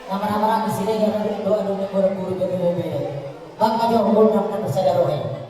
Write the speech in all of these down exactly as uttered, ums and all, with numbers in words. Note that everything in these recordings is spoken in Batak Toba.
Na marhahamaranggi Siregar, dohot dohot ni boru-boru bere-bere. Bangga jo gondang na bersada roha i.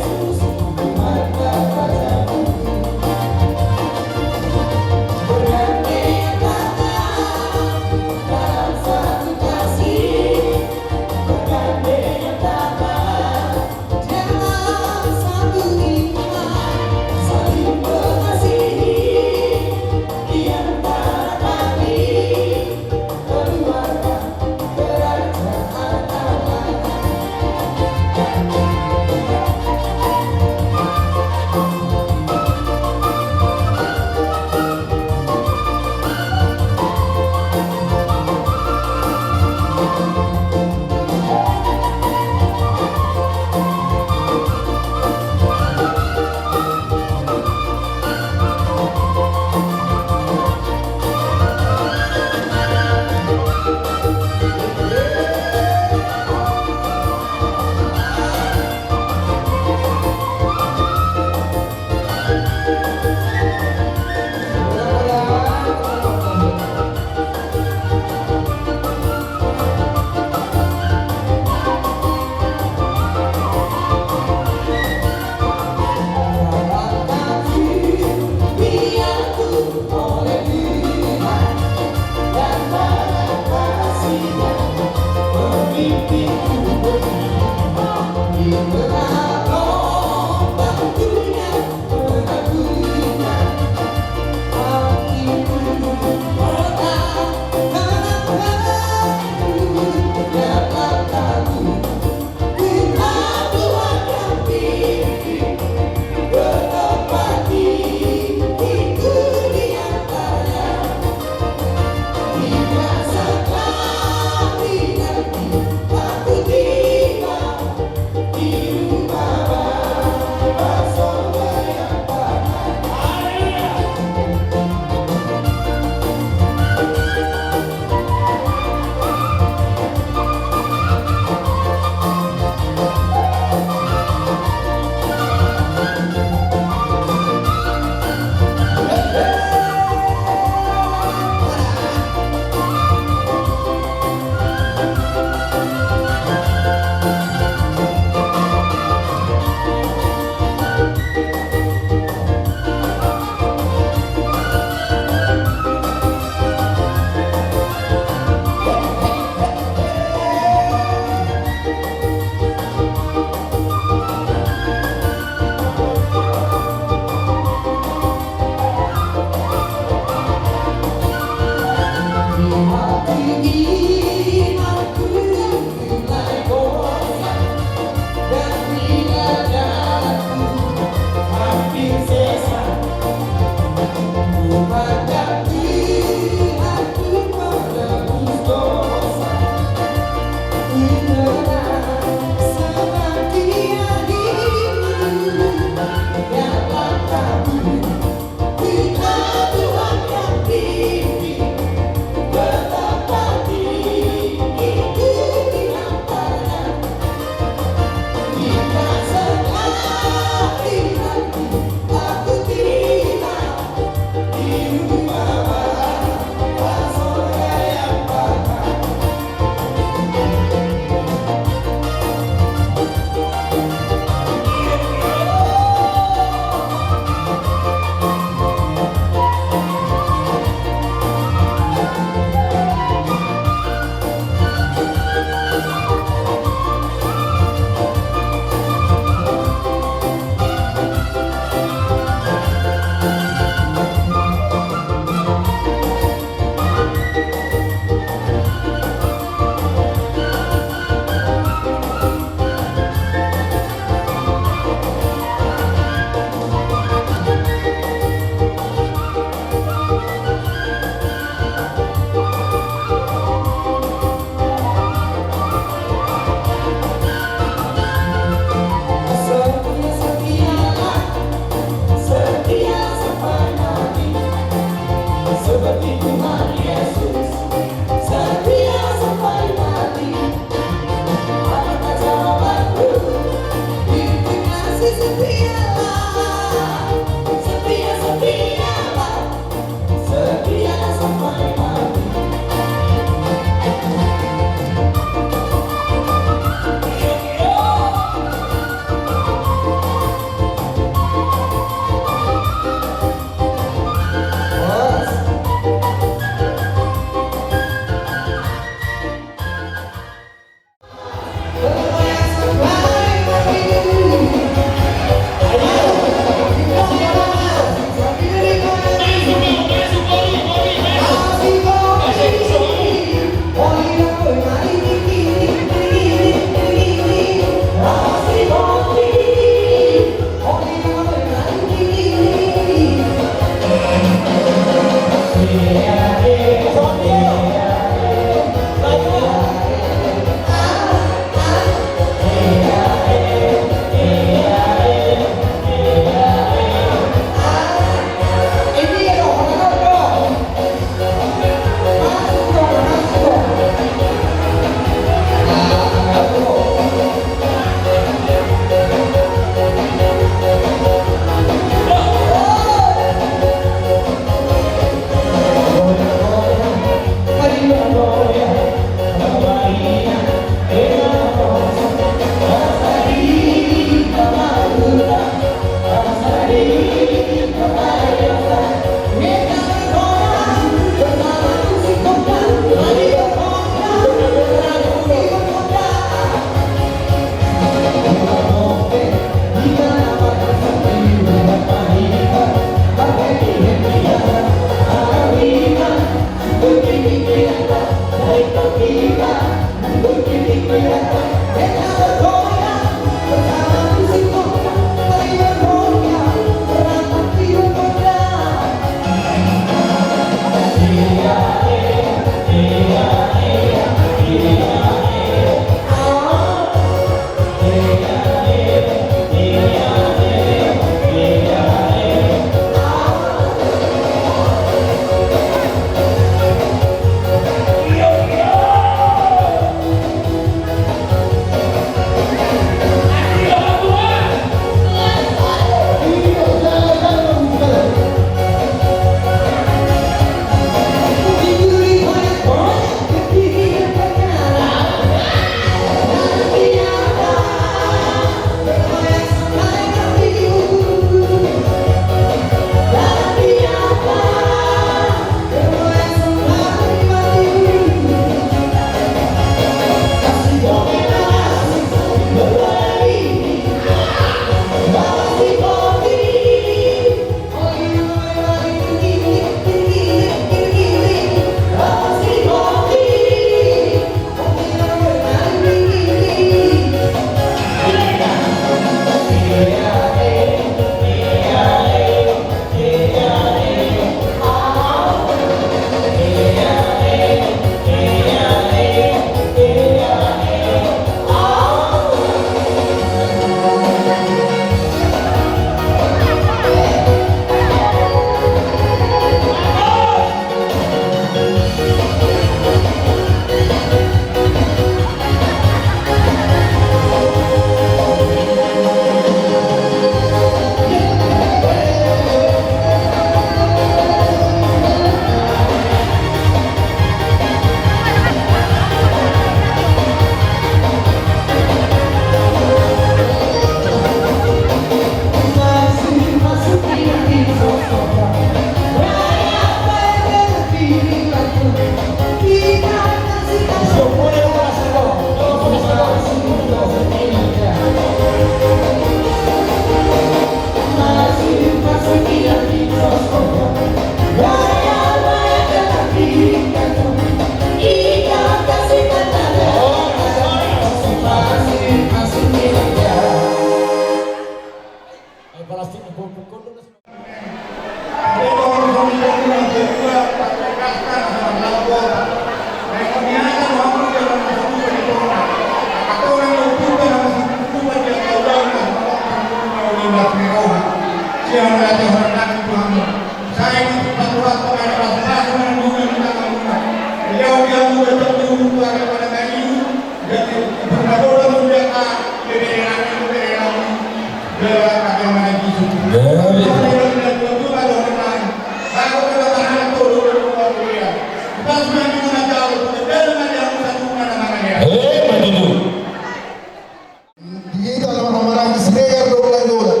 Di hita na marhahamaranggi Siregar dohot Nainggolan,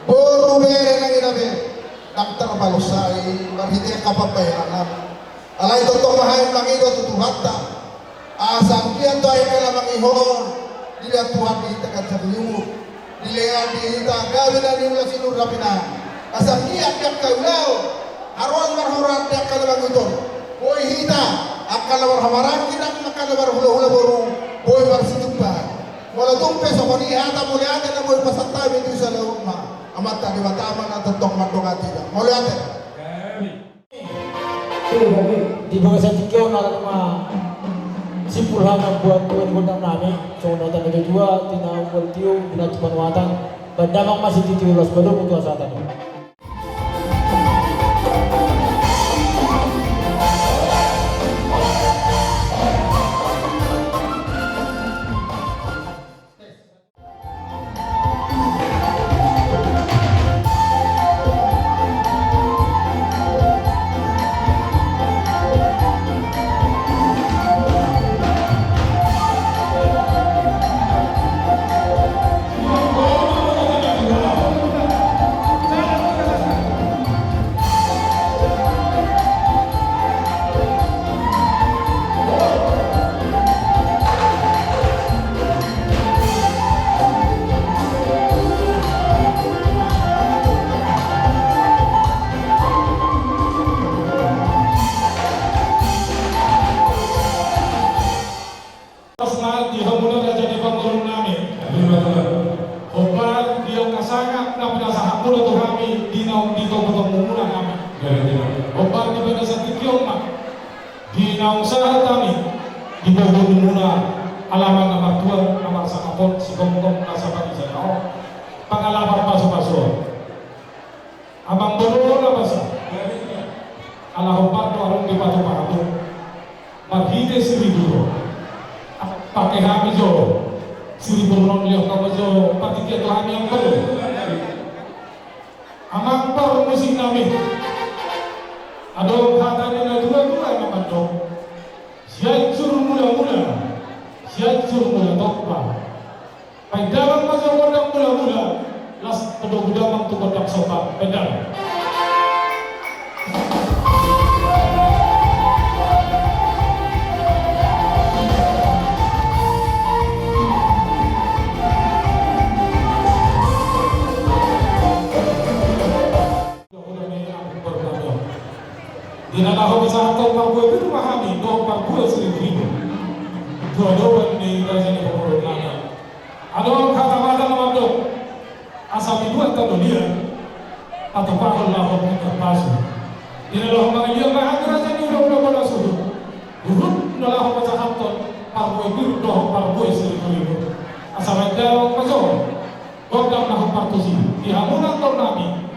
boru, bere nang ina be, ndang tarbalosai marhite angka pambahenannami. Alai tongtong ma hami mangido tu Tuhanta, asa anggiat tu akhir ni hami on dilehon Tuhan di hita ganjang ni umur, dilehon di hita gabe na niula sinur hami na, asa anggiat di angka ulaon, haroan marhorat di angka na mangihut on, boi hita angka na marhahamaranggi nang angka na marhulahula boru boi marsitupa. Molo tung pe songon i hata, mauliate na boi pasahat hami tu i, sai ulaon ma. Amanta Debata ma na tongtong mandongani hita. Mauliate. Di bagasan tingki on, alana ma simpul hami mambuat tua ni gondang nami, songon na tanda tua, tina umbal tio, binatu panuatan, bahen damang ma sititi ulos, bahen domu tu hasahatan. Boru muna, alaman na martua, na marsangap on, sigomgom na sapangido on, pangalaman pasu-pasu on. Amang boru na basa. Ala hombar do adong dipatupa hamu. Marhite siribur. Pake hami jo. Siribur on liok hamu jo. Patikia tu hami amang boru. Amang parmusik nami. Adong hata ni na tua-tua na mandok. Siansur mula-mula. Siansur mula tompa. Paidalhon ma jo gondang mula-mula, laos padomu damang tu gondang somba, paidalhon. Di na laho pasahathon parbue pir ma hami dohot parbue siriburibu. Dua dohot ni raja ni pangurung nami. Adong hata-hata na mandok. Asa binuat tano dia. Patupahon laho pintar pasu. Di na laho mangaliat ma hami raja ni hula-hula bona suhut. Huhut na laho pasahathon parbue pir dohot parbue siriburibu. Asa baen dalan ma jo. Gondang na hombar tusi di hamu na tor nami.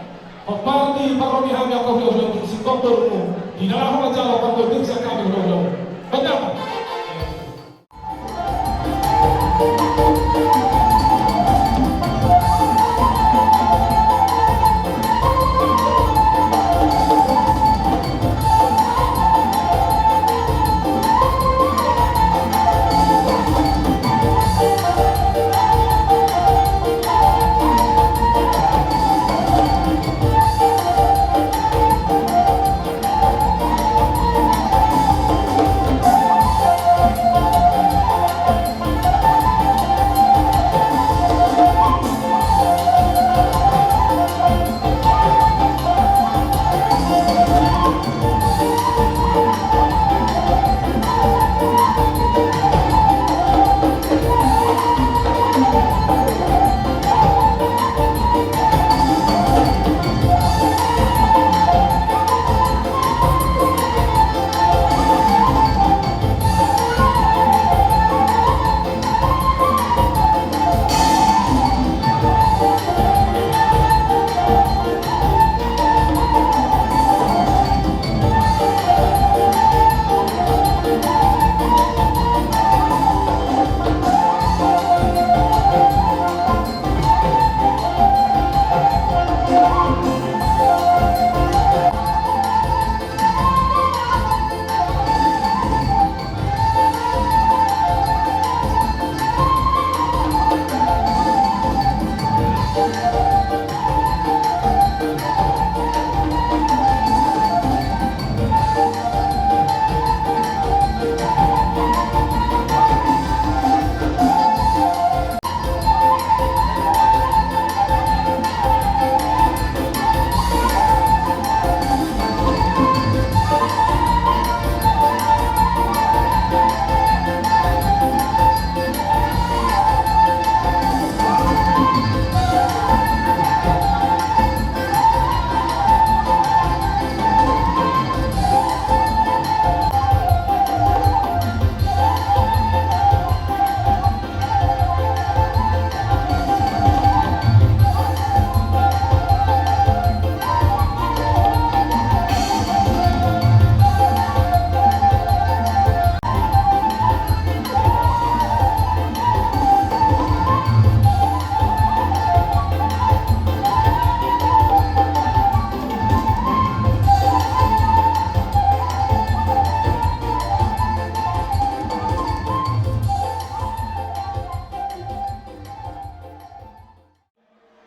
Hombar di parromi hami angka hula-hula musik kompormu. Di na laho manjalo parbue pir sian hami hula-hula. Gondang.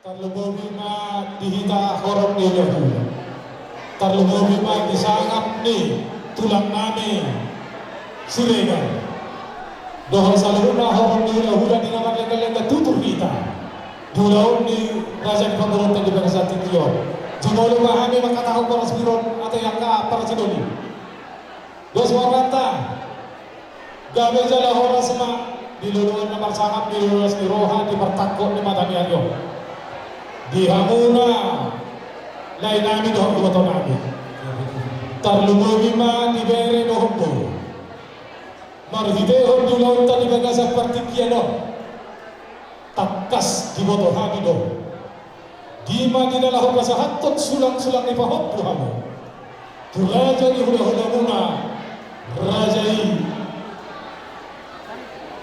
Tarlumobi ma di hita horong ni hulahula. Tarlumobi ma di sangap ni tulang nami Siregar. Dohot saluhutna horong ni hulahula di na marlenggan-lenggan tutur hita. Di ulaon ni raja ni parboruonta di bagasan tingki on. Jumolo ma hami mangkatahon boras pir on ate angka parsidoni. Dos ma rohanta. Gabe jala horas ma di loloan na marsangap di loas ni roha di partangkok ni mata ni ari on. Di hamuna lae nami dohot iboto nami. Tarlumobi ma di bere dohot boru. Marhitehon di ulaonta di bagasan partingkian on, tangkas diboto hami do, di ma di na laho pasahathon sulang-sulang ni pahompu hamu tu raja ni hula-hulamuna, raja i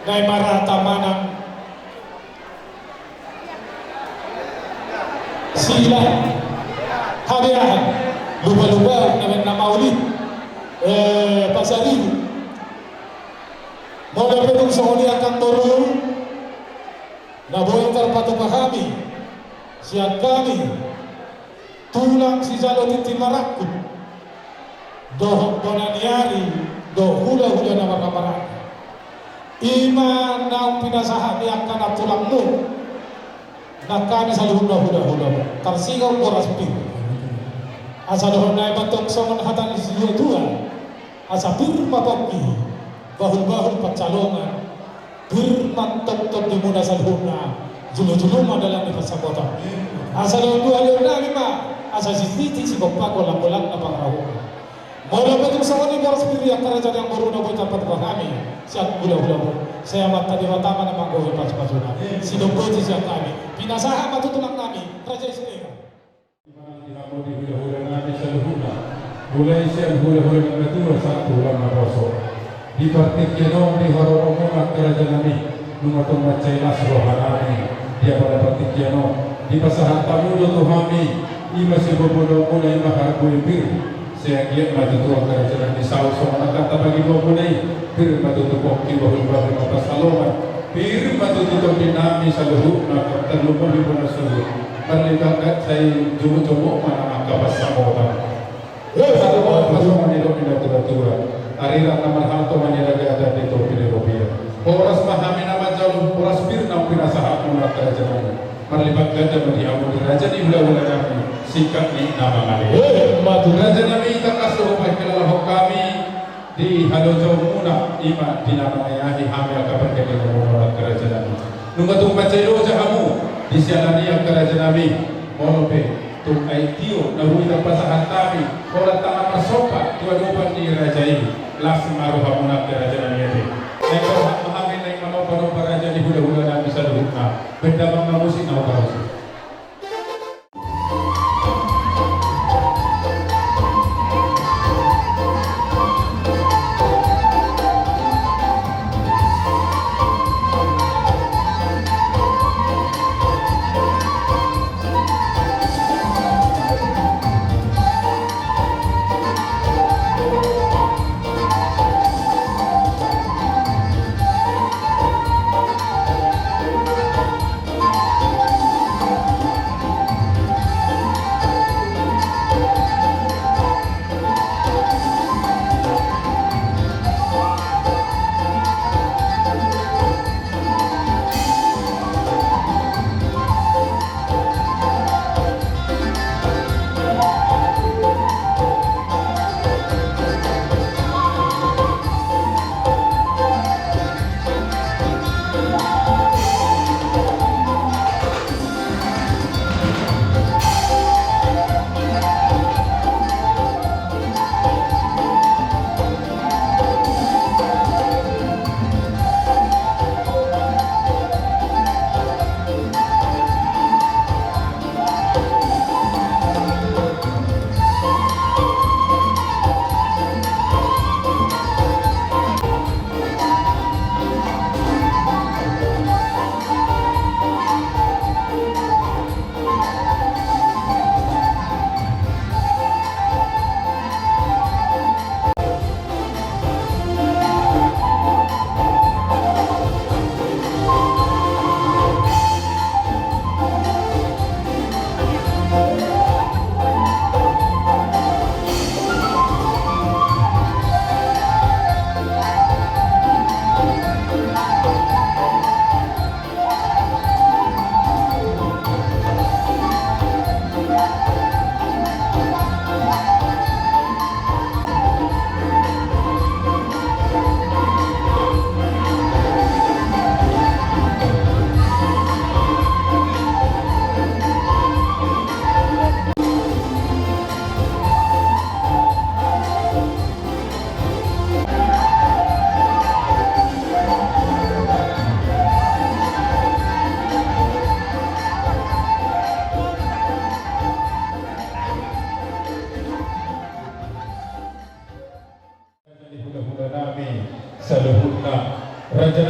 na i ma rata manang Sila, Habeahan, Lumba-lumba, na baen nama uli, eh, Pasaribu. Molo pe tung songon i angka boru na boi tarpatupa hami sian hami, tulang sijalo tintin marangkup dohot bona ni ari dohot hula-hula na marhaha-maranggi. I ma naung pinasahat ni angka na tulangmu nang hami saluhutna hula-hula, tarsingot boras pir. Asa dohonon nami ma tong songon hata ni situa-tua: Asa pir ma pongki, bahul-bahul pansalongan, pir ma tongtong di muna saluhutna, jolo-jolo ma dalan ni pansamotan. Asa dohonon nami ma, asa sititi sigompa, holang-holang na pangarahutna. Molo pe tung songon i boras pir i angka raja ni amang boru na boi tarpatupa hami sian hula-hula, sai Amanta Debata ma na manggohi pasu-pasuna. Sidohonon i sian hami, pinasahat ma tu tulang nami, Raja Siregar. Di hamu di hula-hula nami saluhutna, mulai sian hula-hula na matua sahat tu hula na poso. Di partingkian on di haroromuna angka raja nami, nunga tung mansai las roha nami di apala partingkian on. Dipasahat hamu do tu hami, i ma sibobonomuna, i ma harbue pir. Sai anggiat ma tutu angka raja nami saut songon angka na paginomuna i, pir ma tutu pongki, bahul-bahul ma pansalongan, pir ma tutu tondi nami saluhutna, tarlumobi bona suhut. Marlipatlipat sai jumuk-jumuk ma nang angka pansamotan. Songon i do nidok ni natua-tua: Arirat na marhalto maniragadan di topi ni robean. Horas ma hami na manjalo, horas pir naung pinasahatmuna angka raja nami. Marlipat ganda ma di hamu di raja ni hula-hula nami, singkat ni na mangalean. Raja nami, tangkas do hupahelalahon hami di halojaonmuna, i ma di na mangaeahi hami angka parhiteanmuna on angka raja nami. Nunga tung mansai loja hamu di sialan i angka raja nami. Molo pe tung aek tio na boi tarpasahat hami, holan tangan marsomba tu adopan ni raja i, las ma rohamuna angka raja nami ate. Naeng pasahat ma hami naeng manomba-nomba raja ni hula-hula nami saluhutna. Baen damang ma musik na hupaus i.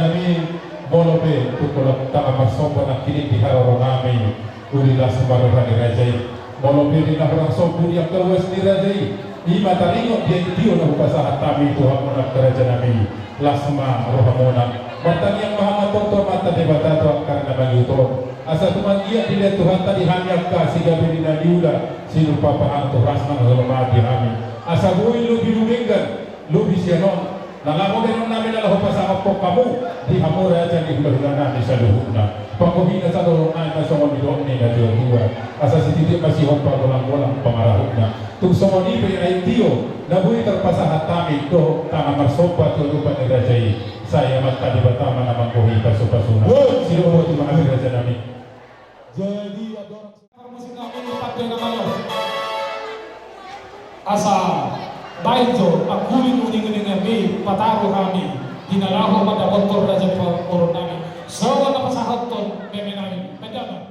Nami, molo pe tung holan tanga marsomba nangkin di haroro nami, uli las ma roha ni raja i. Molo pe di na hurang sombu di angka uas ni raja i, i ma taringot di aek tio na hupasahat hami tu hamuna angka raja nami, las ma rohamuna. Martangiang ma hami antong tu Amanta Debata tu angka na mangihut on, asa tung anggiat dilehon Tuhanta di hami angka sigabe ni na niula, sinumpang pahangan tu las nang jolma di hami, asa boi lobi lumenggan, lobi sian on, na laho baenon nami na laho pasahathon hamu di hamu raja ni hulahula nami saluhutna. Panggohi na sahali on ma songon nidok ni natuatua, asa sititi ma sihompa, golanggolang pangarahutna. Tung songon i pe aek tio na boi tarpasahat hami dohot tanga marsomba tu adopan ni raja i, sai Amanta Debata ma na manggohi pasupasuna. Sidok boti ma hami raja nami. Jadi, ada orang Parmusik nami, pande na malo. Asa baen jo pangkuling uninguningan i, pataru hami di na laho mandapothon raja pamoruon nami, songon na pasahathon meme nami. Baen damang.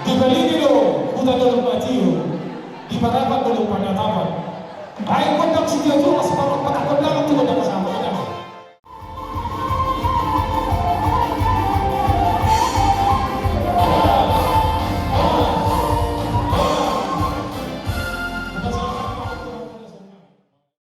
Dibaligi do huta Dolok Batio, diparapat Dolok Panatapan. Ai gondang sitio tu las parompa